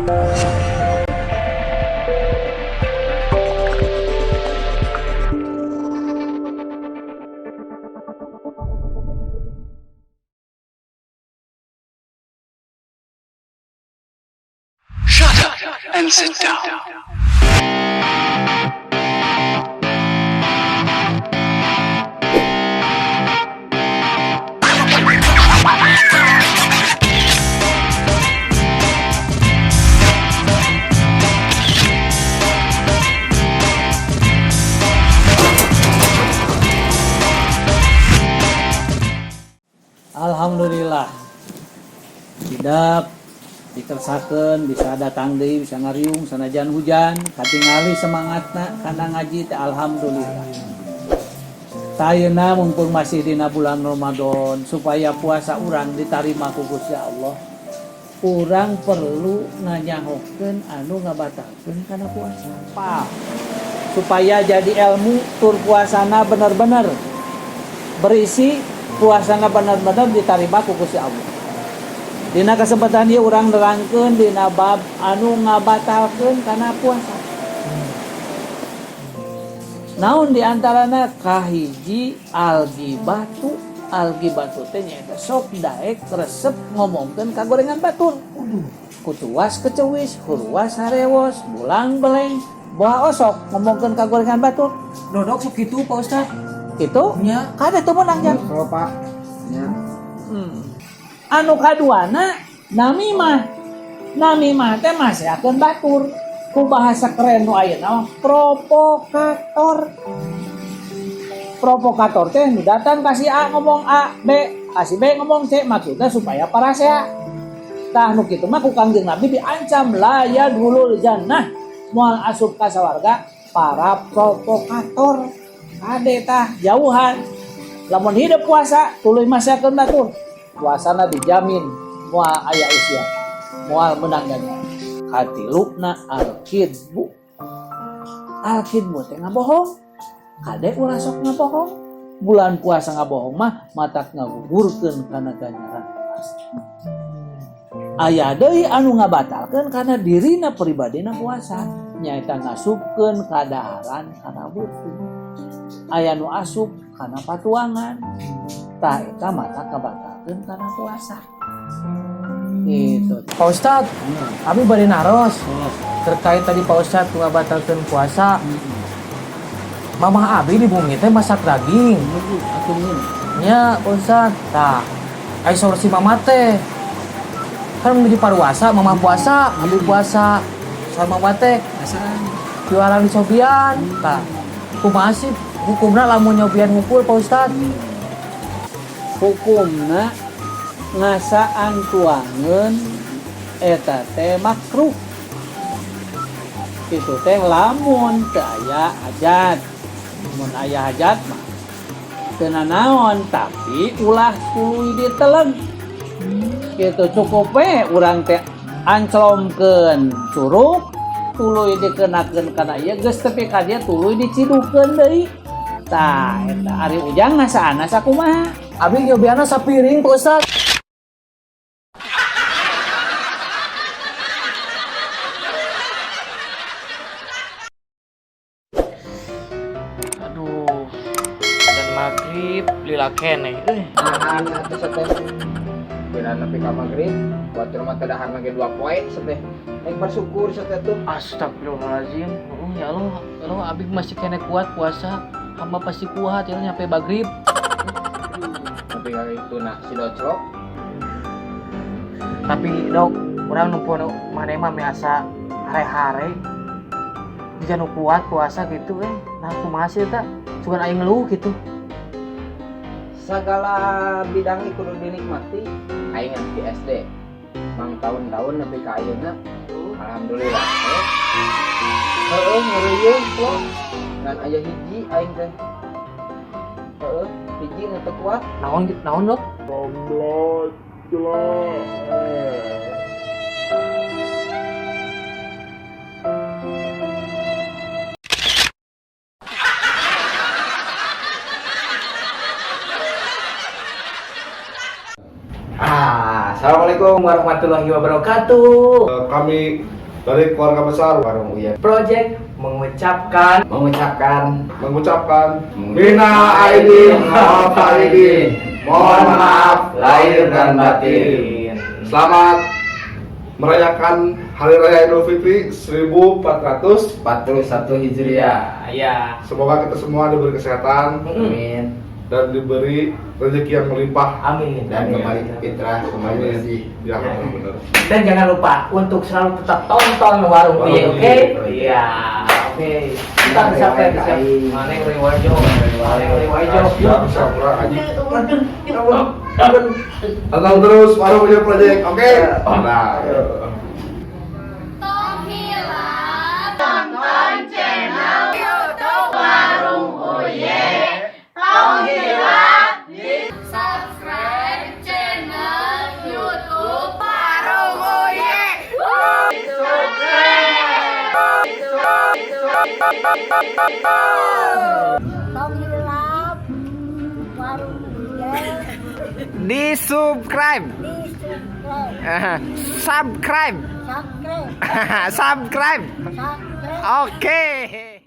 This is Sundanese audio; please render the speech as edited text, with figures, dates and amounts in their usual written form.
Shut up and sit down. Alhamdulillah tidak dikersakeun bisa datang deui, bisa ngariung sanajan hujan. Katingali semangatna kana ngaji teh, alhamdulillah. Ayeuna mumpung masih dina bulan Ramadan, supaya puasa urang ditarima ku Gusti Allah, urang perlu nganyahokeun anu ngabatalkeun kana puasa. Pa, supaya jadi ilmu tur puasana bener-bener berisi, puasana bener-bener ditarima ku Gusti Allah. Dina kesempatan ieu urang nerangkeun dina bab anu ngabatalkeun kana puasa. Naon diantarana? Kahiji, al-ghibatu. Al-ghibatu teh nyaeta sok daek resep ngomongkeun kagorengan batur. Kutuas kecewis, huruas harewos, bulang beleng, boa osok ngomongkeun kagorengan batur. Dodok sok kitu, Pak Ustad. Gitu? Nya. Kade teu meunang jang. Kalau Pak, ya. Anu kaduana, namimah. Namimah teh masehakeun batur. Ku bahasa keren nu ayeuna mah provokator. Provokator teh nu datang ka si A ngomong A, B, ka si B ngomong C, maksudnya supaya parasea. Tah, nu kitu mah ku Kangjeng Nabi diancam la yadkhulul jannah, moal asup ka sawarga para provokator. Kade tah, jauhan. Lamun hidup puasa tuluy masehakeun batur, puasana dijamin moal aya usia, moal menang ganjaran. Katiluna, al-kidbu. Al-kidbu teh ngabohong. Kade ulah sok ngabohong. Bulan puasa ngabohong mah matak ngagugurkeun kana ganjaran puasa. Aya deui anu ngabatalkeun kana dirina pribadina puasa, nyaeta ngasupkeun kadaharan kana beuteung. Aya nu asup kana patuangan, tah eta matak ngabatalkeun kana puasa gitu. Pak Ustad, abi bade naros terkait tadi Pak Ustad ngabatalkeun puasa. Mamah abi di bumi teh masak daging. Nya, Pak Ustad. Tah, ai saur si mama teh kan menuju paruasa, mama puasa, abi puasa. Saur mama teh jualan di cobian. Tah, kumaha sih hukumna lamun nyobian hungkul, Pak Ustad? Hukumna ngasaan tuangan eta teh makruh itu teh lamun teu aya hajat. Mun aya hajat mah teu nanaon, tapi ulah tuluy diteleg gitu. Cukup we urang teh anclomkeun curug, tuluy dikenakeun kana ieu, geus tepi ka dieu tuluy dicidukeun deui. Tah eta, ari Ujang ngasaanna sakumaha? Abi nyobianna sapiring, Pak Ustad. Aduh, dan maghrib lila keneh euy. Nahan atuh seteh. Bila nepi ka maghrib, batur mah teu dahar ge 2 poe seteh. Aing bersyukur seteh tuh. Astagfirullahaladzim. Oh, ya Allah, ya Allah, abi masih keneh kuat puasa. Hamba pasti kuat ya nyampe maghrib. Tapi ka itu nah si Docro. Tapi Dok, urang nempo maneh mah biasa hare-hare. Jika nu kuat puasa gitu eh. Nah, kumaha sih eta? Cuman aing ngeluh gitu. Segala bidang ieu kudu dinikmati. Aing di SD. Mang tahun-tahun nepi ka ayeuna. Alhamdulillah. Heeh, ngeureuyeuh lo. Ngan aya hiji aing teh. Heeh, hiji nu teu kuat. Naon naon, Dok? Ah, assalamualaikum. warahmatullahi wabarakatuh. Kami dari keluarga besar Warung Uye Project mengucapkan mengucapkan mengucapkan minal aidin wal faizin. Mohon maaf lahir dan batin. Selamat merayakan Hari Raya Idul Fitri 1400. 41 Hijriah. Ya. Semoga kita semua diberi kesehatan Amin. Dan diberi rezeki yang melimpah. Amin. Dan kembali ke fitrah, kembali Amin. bersih. Ya, benar. Dan jangan lupa untuk selalu tetap tonton Warung Warung Uye, oke? Uye. Iya, oke. Kita bisa bisa. Mana yang riwajo? Mana yang riwajo? Siap, siap, kurang aja. Tonton terus Warung Uye Project, oke? Nah. Tong hilap nonton channel YouTube Warung Uye. Tong hilap di subscribe channel YouTube Warung Uye. Subscribe. Tong hilap Warung Uye. Di subscribe. Di subscribe. Subscribe. Subscribe. Subscribe. Subscribe. Oke.